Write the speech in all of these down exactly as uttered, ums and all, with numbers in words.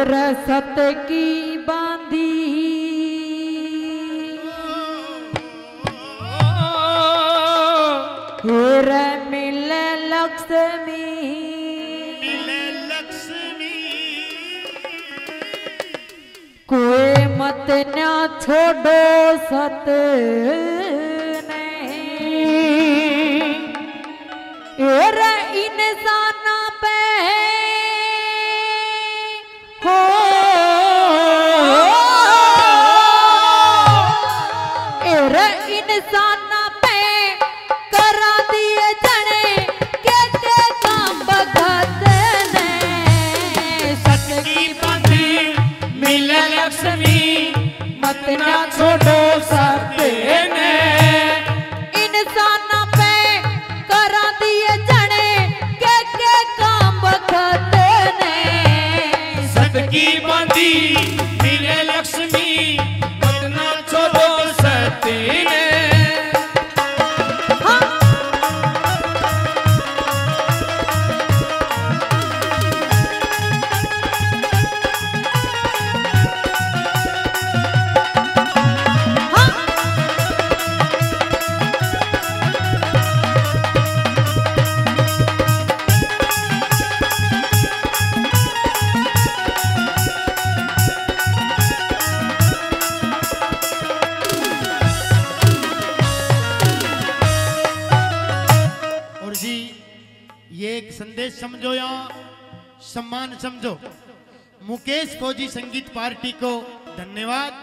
रे सत की बांधी, हे रे मिले लक्ष्मी, मिले लक्ष्मी। कोई मत ना छोड़ो सत ने, ए रे इंसाना पे हो, ए रे इंसाना पे करा दिए जने के के काम बखत ने। सत की बांधी मिले लक्ष्मी, मत ना छोड़ो सत ने। इंसाना पे करा दिए जने के के काम बखत ने। सत की बांधी मिले लक्ष्मी, मत ना छोड़ो सत ने। हाँ। और जी, ये एक संदेश समझो या सम्मान समझो। मुकेश फौजी संगीत पार्टी को धन्यवाद।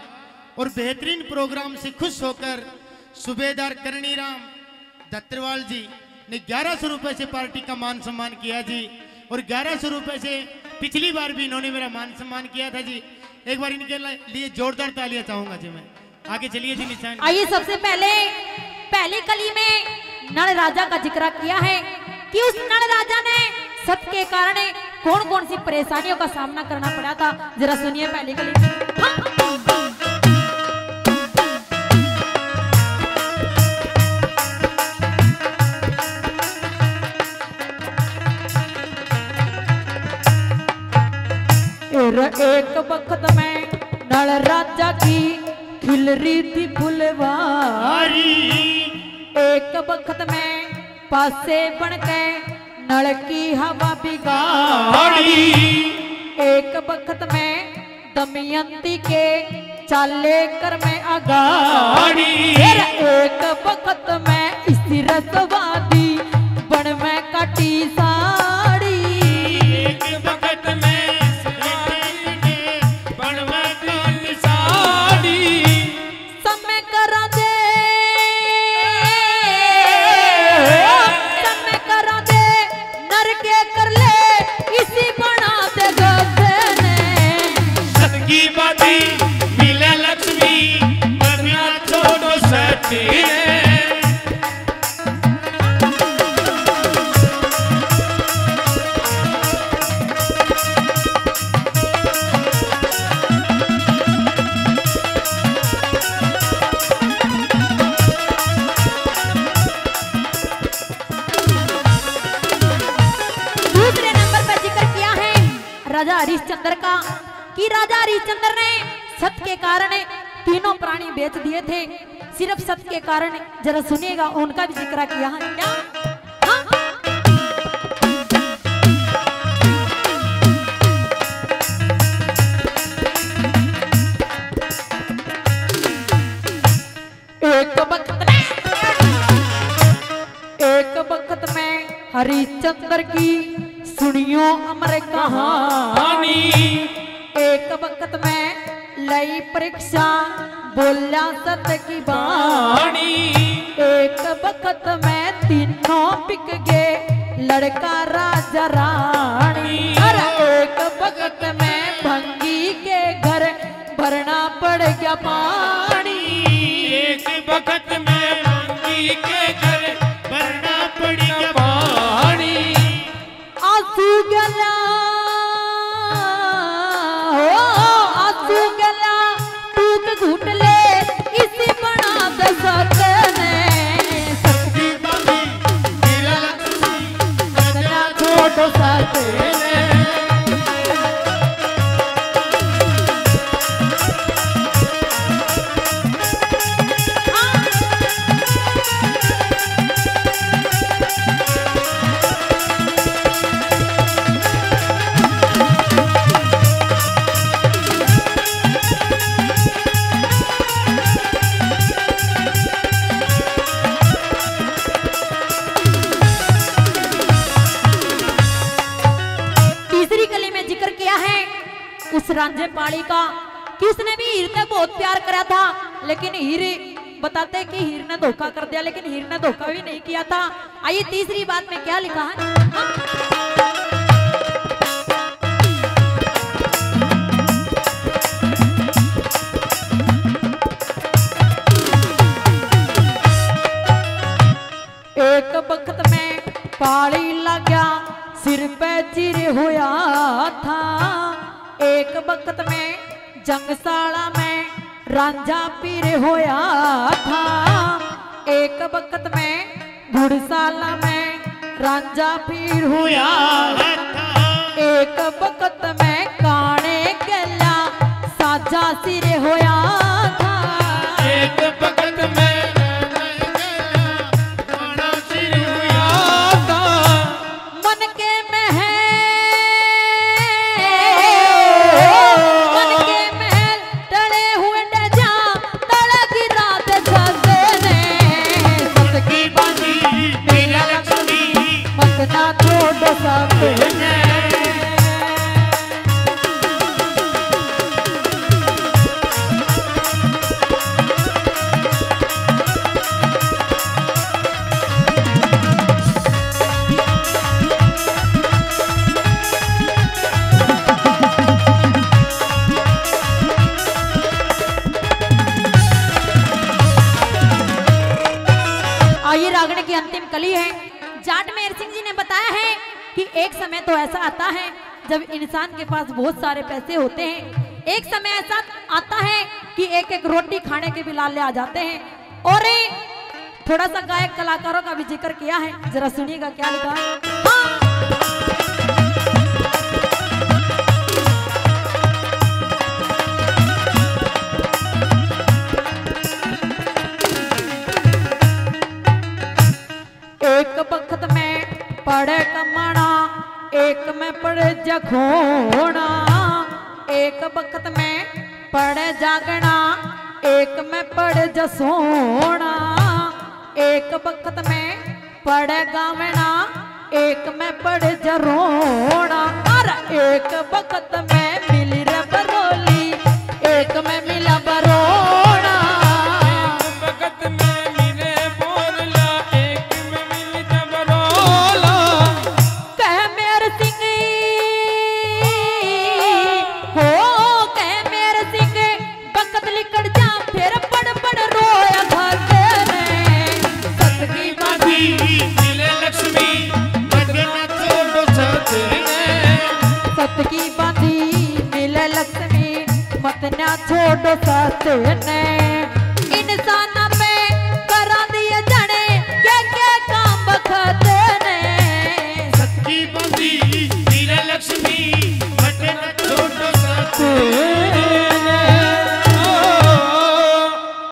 और बेहतरीन प्रोग्राम से खुश होकर सूबेदार करणी राम दत्तरवाल जी ने ग्यारह सौ रुपए से पार्टी का मान सम्मान किया जी। और ग्यारह सौ रुपए से पिछली बार भी इन्होंने मेरा मान सम्मान किया था जी। एक बार इनके लिए जोरदार तालियां चाहूंगा जी मैं। आगे चलिए जी निशान। आइए, सबसे पहले पहली कली में नल राजा का जिक्र किया है कि उस नल राजा ने सत के कारण कौन कौन सी परेशानियों का सामना करना पड़ा था, जरा सुनिए पहली कली। हाँ। फिर एक वक्त में नल राजा की खिल रही थी फुलवारी। एक वक्त में पासे बन के नल की हवा बिगाड़ी। एक वक्त में दमयंती के चाले कर में अगाड़ी। फिर एक वक्त में इसी रसवादी बन में काटी साड़ी। एक वक्त में बन में काटी साड़ी। समय करा दे, समय करा दे, नरके कर ले, इसी बना दे गगन। सत की बांधी मिले लक्ष्मी, मरना छोड़ो सत ने। दूसरे नंबर पर जिक्र किया है राजा हरिश्चंद्र का, कि राजा हरिश्चंद्र ने सत के कारण तीनों प्राणी बेच दिए थे। सिर्फ सत के कारण, जरा सुनिएगा, उनका भी जिक्र किया है क्या? हाँ? एक वक्त में, एक वक्त में हरिश्चंद्र की सुनियो अमर कहानी। एक वक्त में लई परीक्षा, बोला सत की बाणी। एक वक्त में तीनों बिक गए, लड़का राजा रानी। अरे एक वक्त में भंगी के घर भरना पड़ गया पानी। एक वक्त में भंगी के घर भरना पड़ गया पानी। आंसू गला, हो आंसू गला, तू के घूट ले, इसी बना दे सत ने। सत की बांधी, मेरा लक्ष्मी, सजना छोटो सत ने। उस रांझे पाली का कि उसने भी हीर से बहुत प्यार करा था, लेकिन हीर बताते कि हीर ने धोखा कर दिया, लेकिन हीर ने धोखा भी नहीं किया था। आइए, तीसरी बात में क्या लिखा है। एक बखत में पाली लाग्या, सिर पे चिर होया था। एक बखत में जंगसाला में रांझा पीर होया था। एक बखत में घुड़साला में रांझा पीर होया था। एक बखत में काने गला साजा सिर होया था। एक बखत में काना सिर होया था। मन के महल, मन के महल टले हुए डजा, तड़की रात सजने। सत की बाजी मेरा लक्ष्मी, मत ना छोड़ सत ने। आइए, रागण की अंतिम कली है। जाट मेहर सिंह जी ने बताया है कि एक समय तो ऐसा आता है जब इंसान के पास बहुत सारे पैसे होते हैं, एक समय ऐसा आता है कि एक एक रोटी खाने के भी लाले आ जाते हैं। और थोड़ा सा गायक कलाकारों का भी जिक्र किया है, जरा सुनिएगा क्या लिखा है। हाँ। एक बखत में पड़े कमाना, एक में पड़े जखोना। एक बखत में पड़े जागना, एक में पड़े जसोना। एक बखत में पड़े गावना, एक में पड़े जरोना। और एक बखत में मिली रे बरोली, एक में मिला बरोना। एक बखत में मिले बोरला, एक में मिल जब रोला। कह मेर सिंह, हो कह मेर सिंह, बखत लिकड़ जा फिर पड़ पड़ रोया खाते ने। सत की बाजी मिले लक्ष्मी, मत ना छोड़ो साथ ने। सत की बाजी मिले लक्ष्मी, मत ना छोड़ो साथ ने।